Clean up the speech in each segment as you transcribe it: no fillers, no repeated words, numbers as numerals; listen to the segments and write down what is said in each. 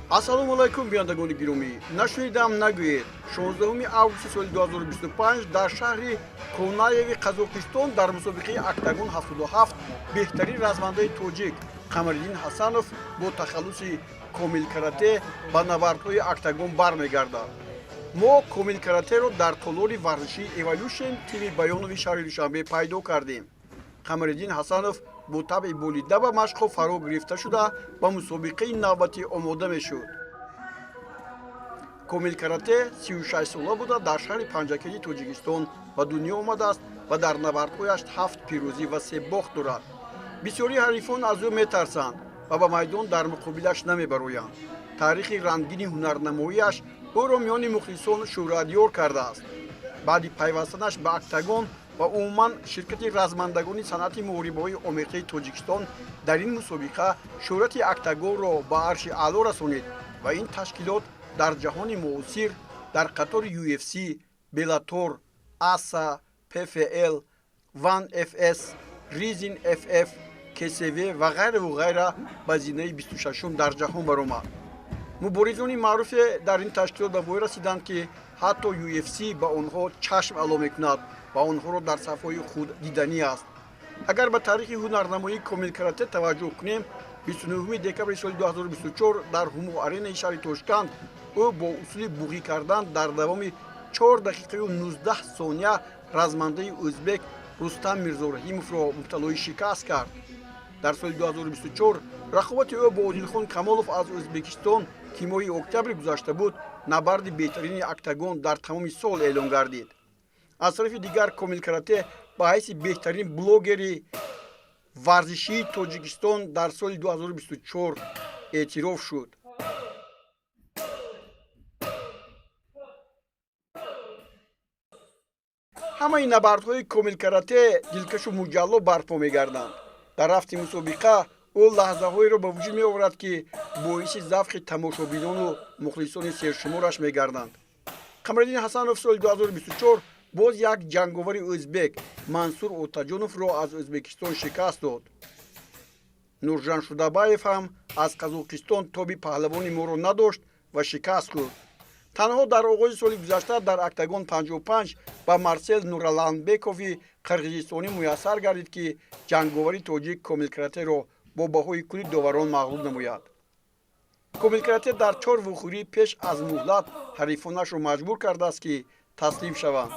Ассалому алайкум, бинандагони гиромӣ. Нашунидам нагӯед, 16 августи соли 2025 дар шаҳри Конаеви Қазоқистон дар мусобиқаи Октагон 77 беҳтарин размандаи тоҷик Қамариддин Ҳасанов бо тахаллуси Комил Карате ба набардҳои Октагон бармегардад. Мо Комил Каратеро дар толори варзишии Эволюшн тими Баёнови шаҳри Душанбе пайдо кардем. Қамариддин Ҳасанов бо табъи болида ба машқҳо фаро гирифта шуда, ба мусобиқаи навбатӣ омода мешуд. Комил Карате 36сола буда, дар шаҳри Панҷакеди Тоҷикистон ба дунё омадааст ва дар набардҳояш ҳафт пирӯзӣ ва се бохт дорад. Бисёри ҳарифон аз ӯ метарсанд ва ба майдон дар муқобилаш намебароянд. Таърихи рангини ҳунарнамоиаш ӯро миёни мухлисон шӯҳратёр кардааст. Баъди пайвастанаш ба Октагон ва умуман ширкати размандагони санъати муҳорибаҳои омехтаи Тоҷикистон дар ин мусобиқа шӯҳрати Октагонро ба арши аъло расонид ва ин ташкилот дар ҷаҳони муосир дар қатори UFC, Беллатор, АСА, ПФЛ, One FC, Ризин FF, КСВ ва ғайраву ғайра ба зинаи 26-ум дар ҷаҳон баромад. Муборизони маъруфе дар ин ташкилот ба воя расиданд, ки ҳатто UFC ба онҳо чашм ало мекунад ва онҳоро дар сафҳои худ диданӣ аст. Агар ба таърихи ҳунарнамоии Комил Карате таваҷҷӯҳ кунем, 29 декабри соли 2024 дар Ҳумо Аренаи шаҳри Тошканд ӯ бо усули буғӣ кардан дар давоми 4 дақиқаю 19 сония размандаи ӯзбек Рустам Мирзораҳимовро мубталои шикаст кард. Дар соли 2024 рақобати ӯ бо Одилхон Камолов аз Ӯзбекистон, ки моҳи октябри гузашта буд, набарди беҳтарини Октагон дар тамоми сол эълон гардид. Аз тарафи дигар, Комил Карате ба ҳайси беҳтарин блогери варзишии Тоҷикистон дар соли 2024 эътироф шуд. Ҳамаи набардҳои Комил Карате дилкашу муҷалло барпо мегарданд. Дар рафти мусобиқа ӯ лаҳзаҳоеро ба вуҷуд меоварад, ки боиси завқи тамошобинону мухлисони сершумораш мегарданд. Қамариддин Ҳасанов соли 2024 боз як ҷанговари ӯзбек Мансур Отаҷоновро аз Ӯзбекистон шикаст дод. Нуржан Шудабаев ҳам аз Қазоқистон тоби паҳлавони моро надошт ва шикаст хӯрд. Танҳо дар оғози соли гузашта дар Октагон 55 ба Марсел Нураланбекови қирғизистонӣ муяссар гардид, ки ҷанговари тоҷик Комил Каратеро бо баҳои кулли доварон мағлуб намояд. Комил Карате дар чор вухӯрӣ пеш аз муҳлат ҳарифонашро маҷбур кардааст, ки таслим шаванд.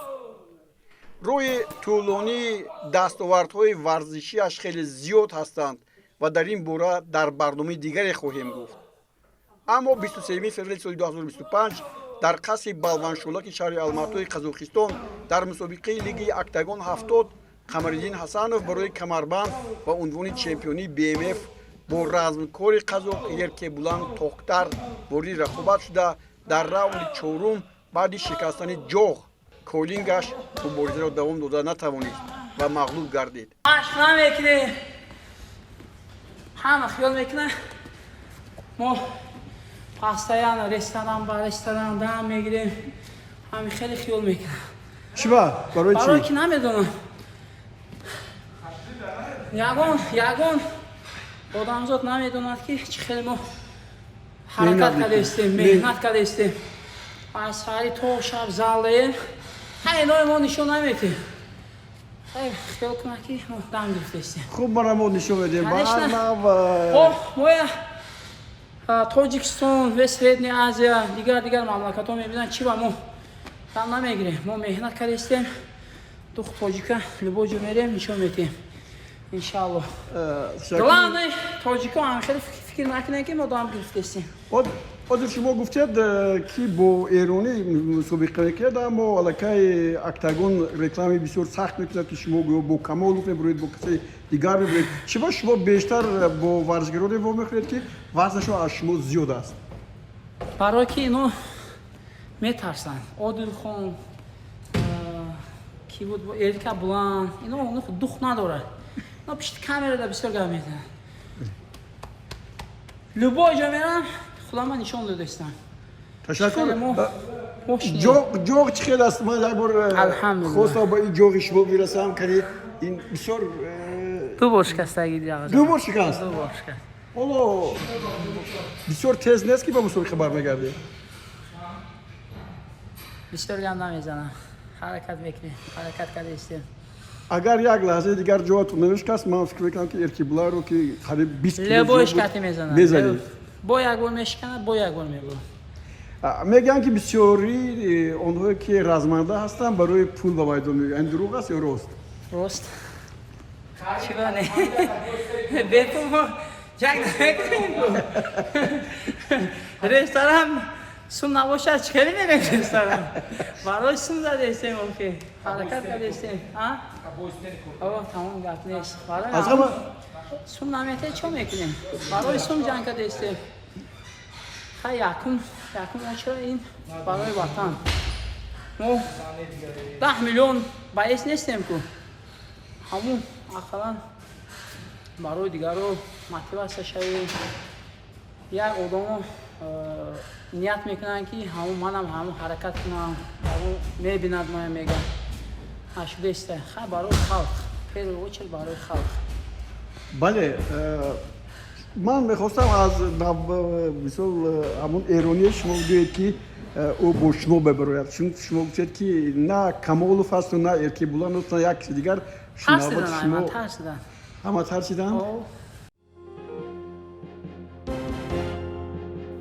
Роҳи тӯлонии дастовардҳои варзишиаш хеле зиёд ҳастанд ва дар ин бора дар барномаи дигаре хоҳем гуфт. Аммо 23 феврали соли 2025 дар қасри Балваншолаки шаҳри Алматои Қазоқистон дар мусобиқаи лигаи Октагон 70 Қамариддин Ҳасанов барои камарбанд ва унвони чемпионии БМФ бо размкори қазоқ Еркебулан Тохтар вориди рақобат шуда, дар раунди чорум баъди шикастани ҷоғ колингаш муборизаро давом дода натавонист ва мағлуб гардид. Машқ намекунем, ҳама хиёл мекунад, мо постоянно ресторан ба ресторан дам мегирем. Ҳами хеле хиёл мекунад. Чиба? Барои Барое чӣ? ки намедонам, ягон одамзод намедонад, ки чӣ хеле мо ҳаракат кардаистем, меҳнат кардаистем, аз саҳари то шаб залдаем. Ҳа, инои мо нишон наметем, хиёл кунад, ки мо дам гирифтаистем. Хуб, мара мо нишон медиҳем. Конечно. Ба О, моя Тоҷикистон ва Средняя Азия, дигар дигар мамлакатҳо мебинанд, чӣ ба мо дам намегирем. Мо меҳнат кардаистем, дух тоҷика любой ҷо мерем, нишон метиҳем, иншаалло. Главное, тоҷико ҳам хеле фикр накунем, ки мо дам гирифтаистем. Ҳозир шумо гуфтед, ки бо эронӣ мусобиқа мекунед, аммо аллакай Октагон рекламаи бисёр сахт мекунад, ки шумо гӯё бо Камолов мебуроед, бо касе дигар мебуроед. Чиба шумо бештар бо варзишгароне вомехӯред, ки вазнашон аз шумо зиёд аст? Барое ки ино метарсанд. Одилхон ки буд, Эрка Булан, ино дух надорад. Ино пишти камерада бисёр гап мезананд. Любой ҷо мерам, худама нишон додаистам. Ташаккур. Хеле мощный. Ҷоғ чӣ хел аст? Ман як бор Алҳамдулиллаҳ. хостам ба ин ҷоғи шумо бирасам, кани ин бисёр Ду бор шикастаги. Ду бор шикаст? Ду бор шикаст. Ҳоло бисёр тез нест, ки ба мусобиқа бармегардед? Бисёр гап намезанам, ҳаракат мекунем, ҳаракат кардаистем. Агар як лаҳзаи дигар ҷоятон намешикаст, ман фикр мекунам, ки Эркибуларо, ки қариб 20 кило Любой зиёд буд, шикати мезанам. мезанед. Бо як бор мешиканад, бо як бор мебурам. Мегӯянд, ки бисёри онҳое, ки разманда ҳастанд, барои пул ба майдон меоянд. Ин дурӯғ аст ё рост? Рост. Чиба не, бепул мо ҷанг намекунем. Ресторан сум набошад, чӣ хеле мерем ресторан? Барои сум задаистем, охи ҳаракат кардаистем. О, тамом, гап нест. Барои Аз ҳама сум наметаи, чо мекунем? Барои сум ҷанг кардаистем. Хай, якум очера ин барои ватан. Мо 10 миллион боец нестем ку, ҳамун ақаллан барои дигаро мотиватсия шавем. Як одамо ният мекунанд, ки ҳамун манам ҳамун ҳаракат кунам, ҳамун мебинад, моя мега ашудеста. Хай, барои халқ, первую очередь барои халқ. Бале, ман мехостам аз мисол ҳамон эроние шумо гӯед, ки ӯ бо шумо бибарояд, чун шумо гуфтед, ки на Камолов ҳасту, на Эркибуланов, на як киси дигар. Тарсидан. Шумо Тарсидан. Ҳама тарсиданд.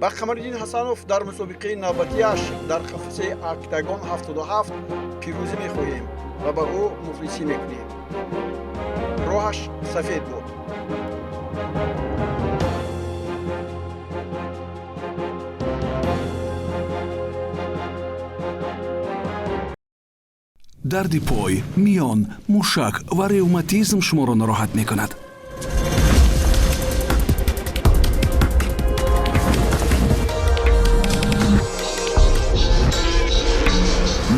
Ба Қамариддин Ҳасанов дар мусобиқаи навбатиаш дар қафасаи Октагон 77 пирӯзӣ мехоҳем ва ба ӯ мухлисӣ мекунем. Роҳаш сафед буд. Дарди пой, миён, мушак ва ревматизм шуморо нороҳат мекунад?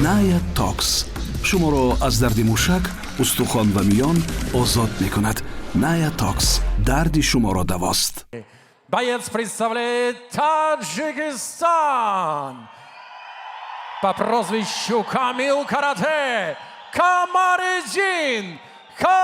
Ная Токс шуморо аз дарди мушак, устухон ва миён озод мекунад. Ная Токс дарди шуморо давост. Боец представляет Таджикистан по прозвищу Камил Карате, Камариддин Хасанов!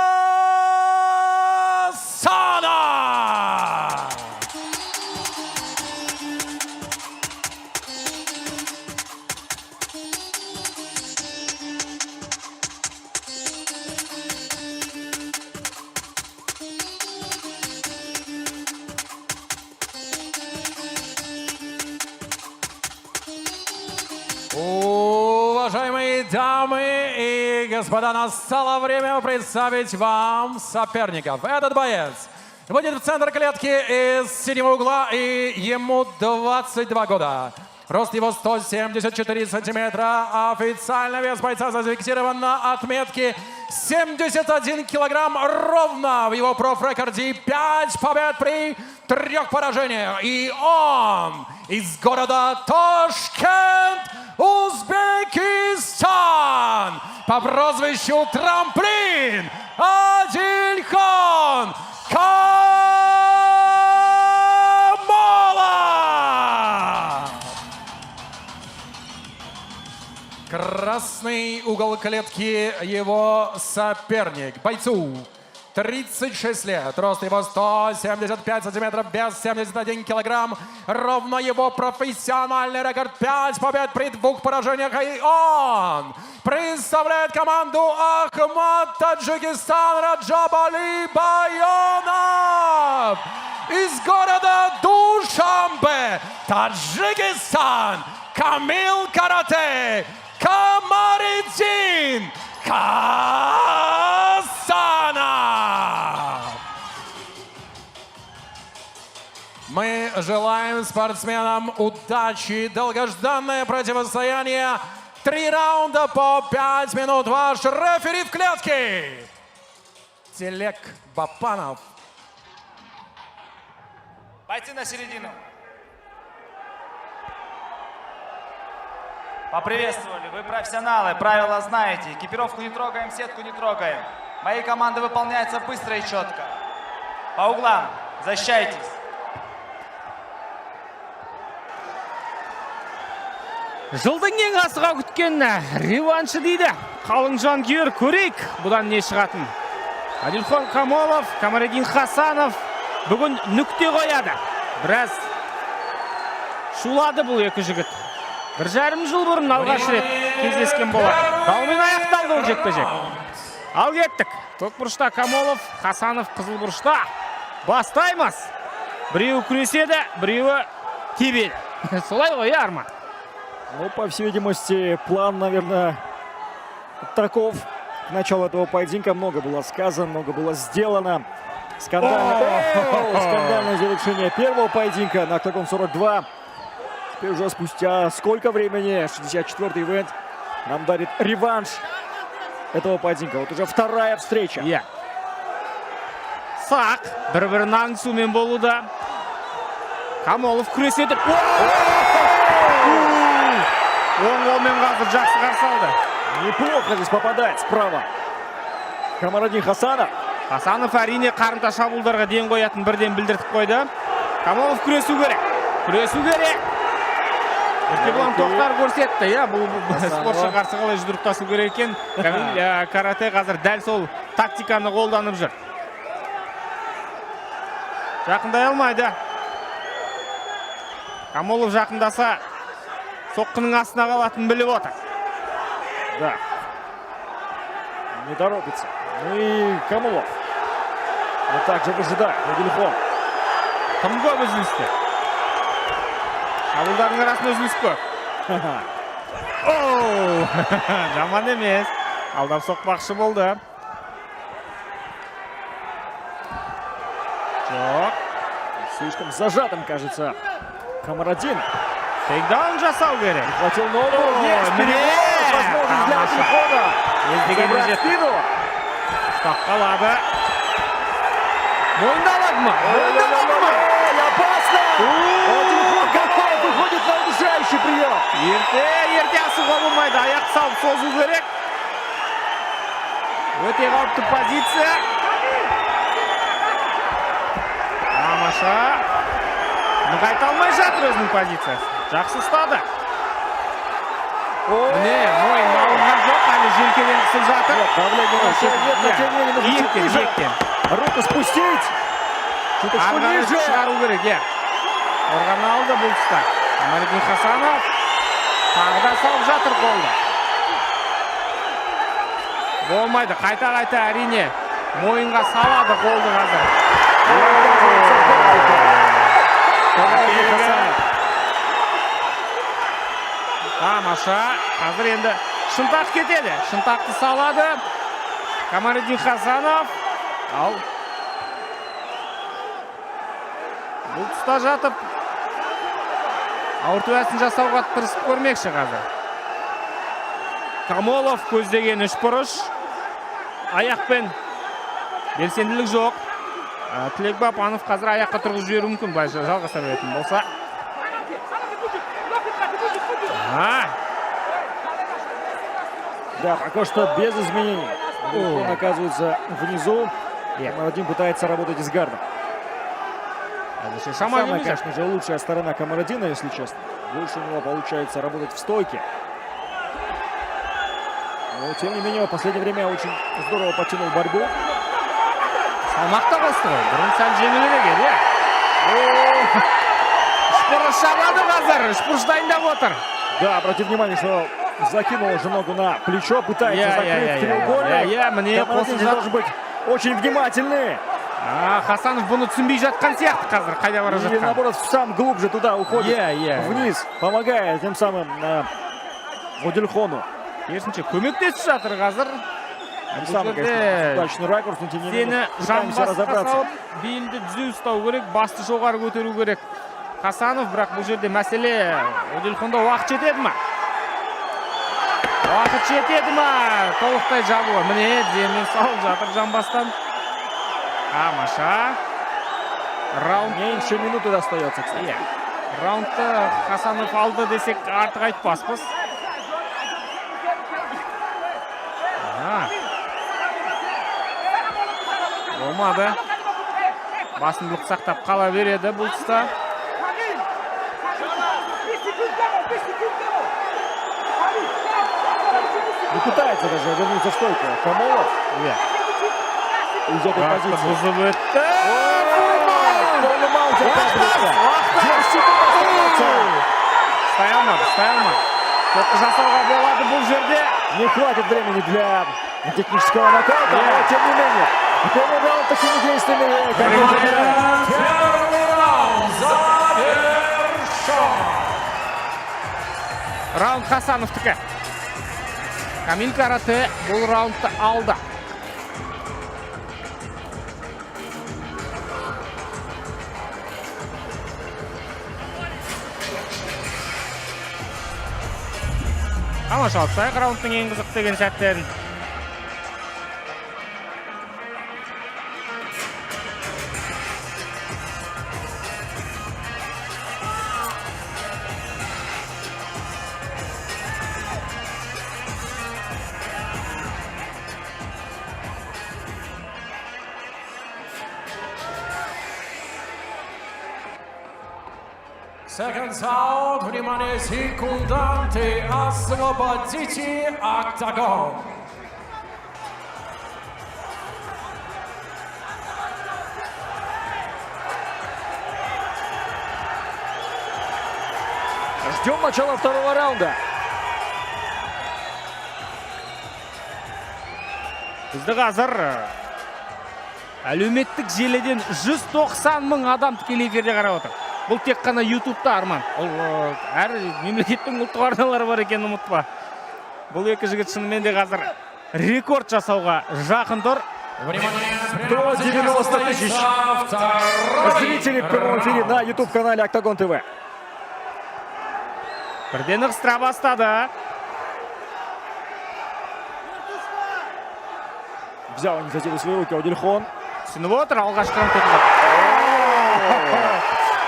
Уважаемые дамы и господа, настало время представить вам соперников. Этот боец выйдет в центр клетки из синего угла, и ему 22 года. Рост его 174 сантиметра. Официально вес бойца зафиксирован на отметке 71 килограмм ровно. В его профрекорде 5 побед при трех поражениях. И он из города Ташкент, Узбекистан, по прозвищу Трамплин, Адильхон Камолов! Красный угол клетки — его соперник. Бойцу 36 лет. Рост его 175 сантиметров, вес 71 килограмм. Ровно. Его профессиональный рекорд: 5 побед при двух поражениях. И он представляет команду Ахмат, Таджикистан, Раджабали Байонов из города Душанбе, Таджикистан, Камил Карате, Камариддин Хасанов! Мы желаем спортсменам удачи. Долгожданное противостояние. Три раунда по 5 минут. Ваш рефери в клетке: Телек Бапанов. Бойцы на середину. Поприветствовали. Вы профессионалы, правила знаете. Экипировку не трогаем, сетку не трогаем. Мои команды выполняются быстро и четко. По углам. Защищайтесь. Жылдың ең асыға күткен реваншы дейді қалың жанкүйер. Көрейік, бұдан не шығатын. Адилхон Камолов, Камариддин Хасанов. Бүгін нүкте қояды. Біраз шулады бұл екі жігіт. 1,5 жыл бұрын алғаш рет кездескен болатын. Даумен аяқталды ол жекпе-жек. Ал кеттік. Көк бұрышта Камолов, Хасанов қызыл бұрышта. Бастаймыз. Біреуі күреседі, біреуі тебеді. Солай ғой, иә, Арман? Ну, по всей видимости, план, наверное, таков. К началу этого поединка много было сказано, много было сделано. Скандальное, скандальное завершение первого поединка на Октагон 42. Теперь уже спустя сколько времени 64-й ивент нам дарит реванш этого поединка. Вот уже вторая встреча. Иә. Сақ бір-бірін аңдысумен болуда. Камолов күреседі. Оң қолмен қазір жақсы қарсы алды. Неплохо здесь попадает справа Камариддин Хасанов. Хасанов, әрине, қарымта шабуылдарға ден қоятын бірден білдіртіп қойды. Камолов күресу керек. Күресу керек. Еркебұлан Тоқтар көрсетті, иә, бұл Хасанова. Спортшы қарсы қалай жұдырықтасу керек екен. Камил Карате қазір дәл сол тактиканы қолданып жүр. Жақындай алмайды. Камолов жақындаса, соққының астына қалатынын біліп отыр. Да. Не торопится. Ну и Камолов. Но также выжидает Одилхон. Тым көп үзілістер. Шабуылдардың арасында үзіліс көп. Оу! Жаман емес. Алдап соқпақшы болды. Жоқ. Слишком зажатым кажется Камариддин. Тейкдаун жасау керек. Хватил ногу. Ой, Есть перевод. Возможность для Тамаша. Одилхона. Іздегеніне Забрать жетті. спину. Ұстап қалады. Мойындалады ма? Мойындалады ма? Ой, опасно! Одилхон готов, выходит на удушающий прием. Ерте, ерте асуға болмайды. Аяқ салып созу керек. Өте қауіпті позиция. Тамаша. Нығайта алмай жатыр өзінің позициясын. Жақсы ұстады. Міне, мойын алынған жоқ, әлі желкеден қысып жатыр. Нет, давление вообще нет, но тем не менее нужно чуть Иектен, ниже. Иектен. Руку спустить. Чуточку Ары қарай ниже. Шығару керек, иә. Қорғана алды бұл тұста. Камариддин Хасанов тағы да салып жатыр қолды. Болмайды, қайта-қайта, әрине, мойынға салады қолды қазір. Камариддин Хасанов. Тамаша, қазір енді шынтақ кетеді. Шынтақты салады. Камариддин Хасанов. Ал бұл тұста жатып ауырту әдісін жасауға тырысып көрмекші қазір. Камолов көздеген үш бұрыш. Аяқпен белсенділік жоқ. Тілек Бапанов қазір аяққа тұрғызып жіберуі мүмкін, былай жалғаса беретін болса. А, Да, пока что без изменений. Он оказывается внизу. Иә. Камариддин пытается работать из гарда. Әзірше шама Самая, келмей жатыр. Конечно же, лучшая сторона Камариддина, если честно. Больше у него получается работать в стойке. Но, тем не менее, в последнее время очень здорово потянул борьбу. Салмақ та қосты ғой. Бұрын сәл жеңілірек еді, иә. Үшбұрыш шабады қазір. Үшбұрыш дайындап отыр. Да, обрати внимание, что закинул уже ногу на плечо, пытается Я, закрыть я, я, треугольник. я, я, міне Камариддин қосып здесь жатыр. должен быть очень внимательный. А, Хасанов бұны түсінбей жатқан сияқты қазір, қайда бара И жатқан. наоборот, сам глубже туда уходит. Иә, иә. Вниз, помогая тем самым Одилхону. Керісінше көмектесіп жатыр қазір. Не Бұл самый, жерде конечно, удачный ракурс, но тем не менее тізені пытаемся жамбасқа разобраться. Салып, белді түзу ұстау керек, басты жоғары көтеру керек. Хасанов, бірақ бұл жерде мәселе Одилхонда уақыт жетеді ма? Уақыт жетеді ма? Толықтай жабуға. Міне, тіземен салып жатыр жамбастан. Тамаша. Раунд Меньше минуты достается, кстати. Иә. Раундты Хасанов алды десек, артық айтпаспыз. Ага. Болмады. Басымдылық сақтап қала береді бұл тұста. Не пытается даже вернуться в стойку. Камолов Иә. из этой Тұрақты позиции. Бұзып өтті. неправильном маунте оказывается. 10 секунд остается. Ұстай алмады, ұстай алмады. Соққы жасауға болады бұл жерде. Не хватит времени для технического нокаута, но тем не менее. Первый раунд такими действиями Камиль забирает. Первый раунд завершен. Раунд Хасановтікі. Камиль Карате бұл раундты алды. Тамашаласайық раундтың ең қызық деген сәттерін. Seconds out. Внимание, секунданты, освободите октагон. Ждем начала второго раунда. Бізді қазір әлеуметтік желіден 190 мың адам тікелей эфирде қарап отыр. Бұл тек қана Ютубта, Арман. Ол әр мемлекеттің ұлттық арналары бар екенін ұмытпа. Бұл екі жігіт шынымен де қазір рекорд жасауға жақын тұр. Внимание, прямо сейчас 190 тысяч состоится второй зрителей в прямом эфире на YouTube-канале Октагон ТВ. Бірден ығыстыра бастады. Взял инициативу в свои руки Одильхон. Түсініп отыр, алғашқы раунд ұтылды.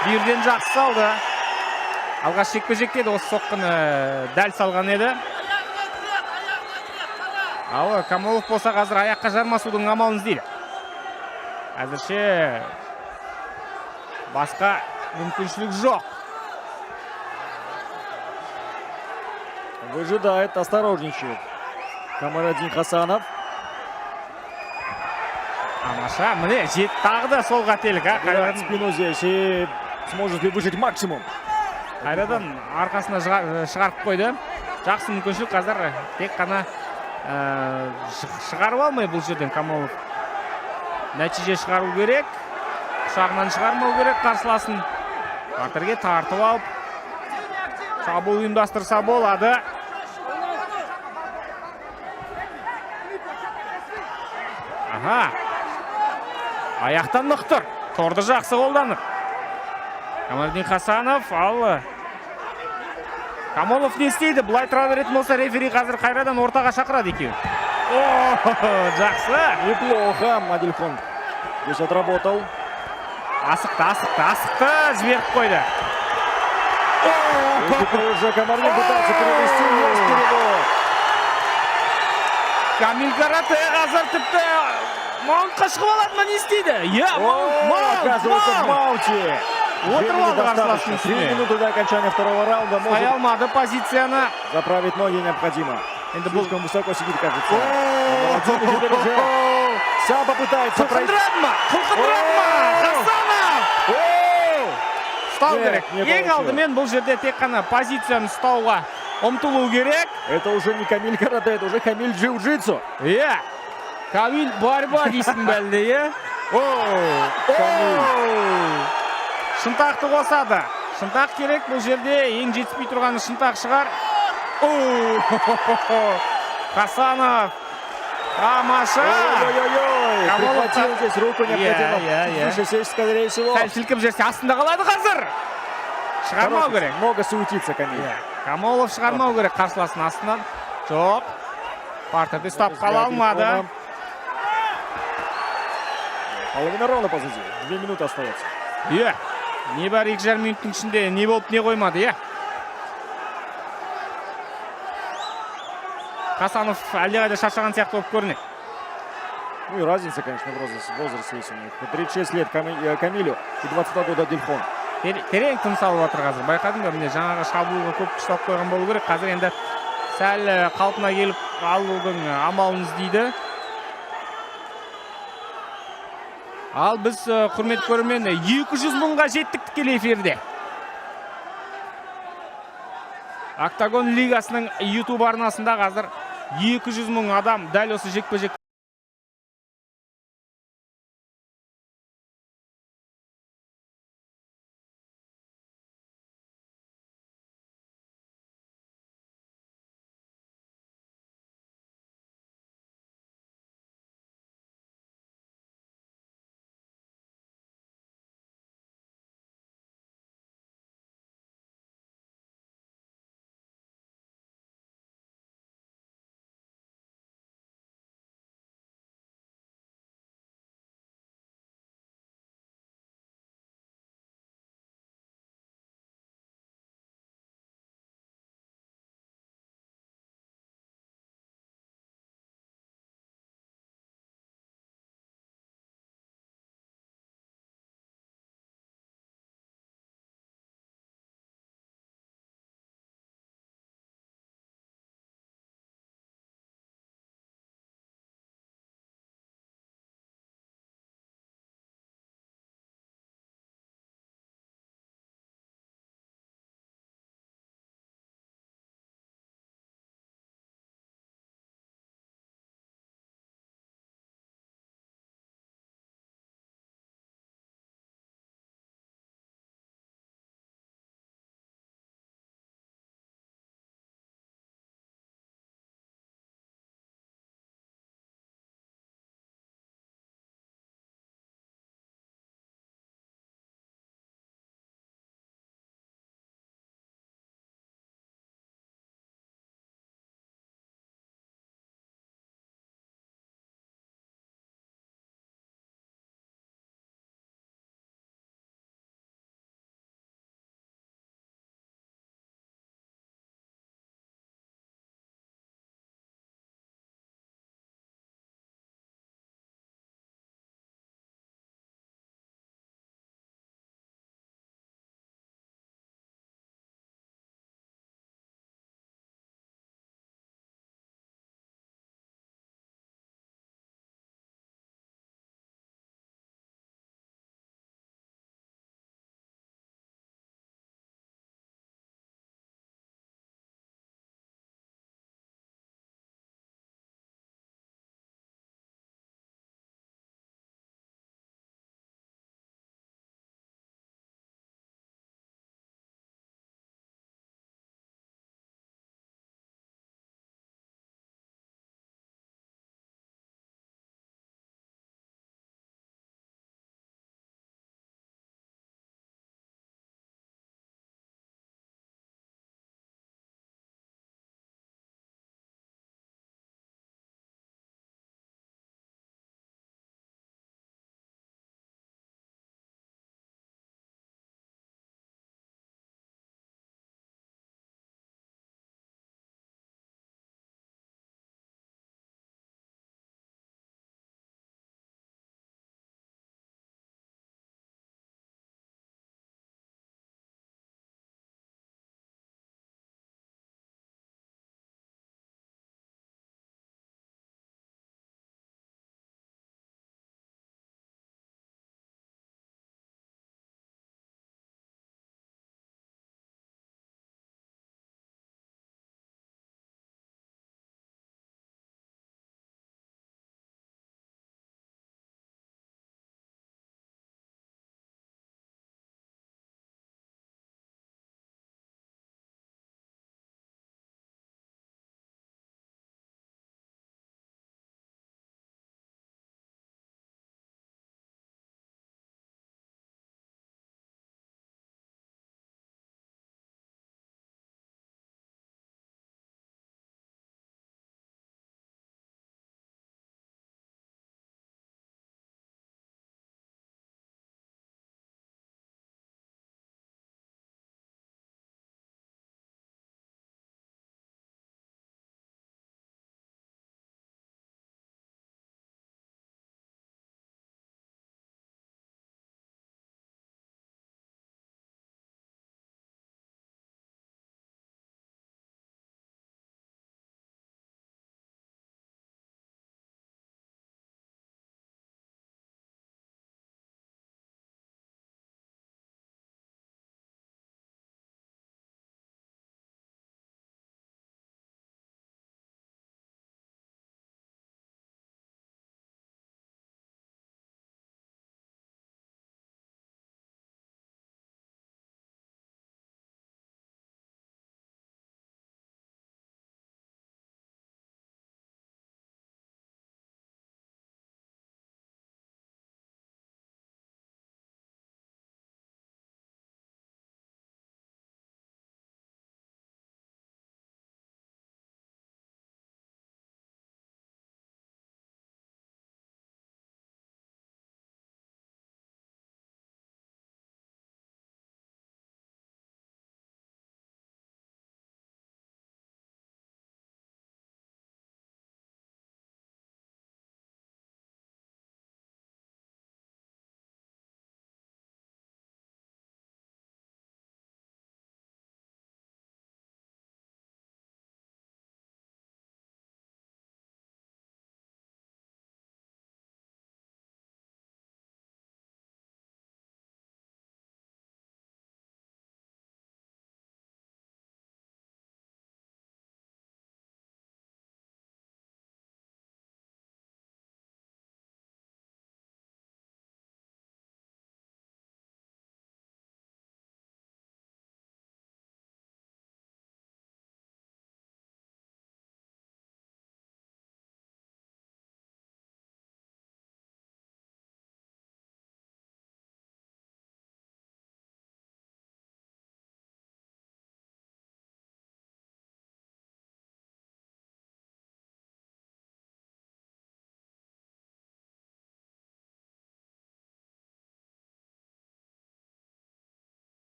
Бүйірден жақсы салды. Алғаш жекпе-жекте де осы соққыны дәл салған еді. Ал Камолов болса, қазір аяққа жармасудың амалын іздейді. Әзірше басқа мүмкіншілік жоқ. Выжидает, осторожничает Камариддин Хасанов. Тамаша, міне, жет тағы да сол қателік, а? Убирает Қайрадан, спину здесь и сможет ли выжить максимум? Қайрадан арқасына шығарып қойды. Жақсы мүмкіншілік қазір, тек қана шығарып алмай бұл жерден Камолов. Нәтиже шығару керек. Құшағынан шығармау керек қарсыласын. Партерге тартып алып, шабуыл ұйымдастырса болады. Аха. Аяқтан нық тұр. Торды жақсы қолданып. Камариддин Хасанов, ал Камолов не істейді? Былай тұра беретін болса, рефери қазір қайрадан ортаға шақырады екеуін. О, жақсы. Неплохо Адильхон здесь отработал. Асықты, асықты, асықты, жіберіп қойды. И теперь уже Камариддин пытается перевести. Есть перевод. Камиль Карате қазір тіпті маунтқа шығып алады ма, не істейді? Иә, маунт, О, маунт, оказывается, в маунт. маунте. Отырып Времени алды достаточно. қарсыласының Три үстіне. минуты до окончания второго раунда. Ұстай Может алмады позицияны. заправить ноги необходимо. Енді бұл Слишком высоко сидит, кажется. Камариддин теперь уже сам попытается пройти. Қылқындырады ма? Қылқындырады ма? Хасанов! Ұстау Нет, керек. не Ең получилось. алдымен бұл жерде тек қана позицияны ұстауға ұмтылу керек. Это уже не Камиль карате, это уже Камиль джиу-джитсу. Иә. Камиль борьба дейсің бәлде, иә? Камиль. Шынтақты қосады. Шынтақ керек бұл жерде, ең жетіспей тұрғаны шынтақ шығар. О! Хасанов. Тамаша. Ой-ой-ой. Камолов Прихватил здесь руку, необходимо Я. выше сесть, скорее всего. Сәл сілкіп жіберсе, астында қалады қазір. Шығармау Торопится. керек. Много суетится Камиль. Камолов шығармау керек қарсыласының астынан. Жоқ. Партерде ұстап қала алмады. Половина раунда позади. 2 минуты остается. Иә. Небәрі 2,5 минуттың ішінде не болып, не қоймады, иә. Хасанов әлдеқайда шаршаған сияқты болып көрінеді. Ну и разница, конечно, в возрасте есть у них. 36 лет Камилю и 22 года Адильхону. Терең тыныс алып жатыр қазір. Байқадың ба, міне, жаңағы шабуылға көп күш салып қойған болу керек. Қазір енді сәл қалпына келіп алудың амалын іздейді. Ал біз, құрметті көрермен, 200 мыңға жеттік тікелей эфирде. Октагон лигасының YouTube арнасында қазір 200 мың адам дәл осы жекпе-жек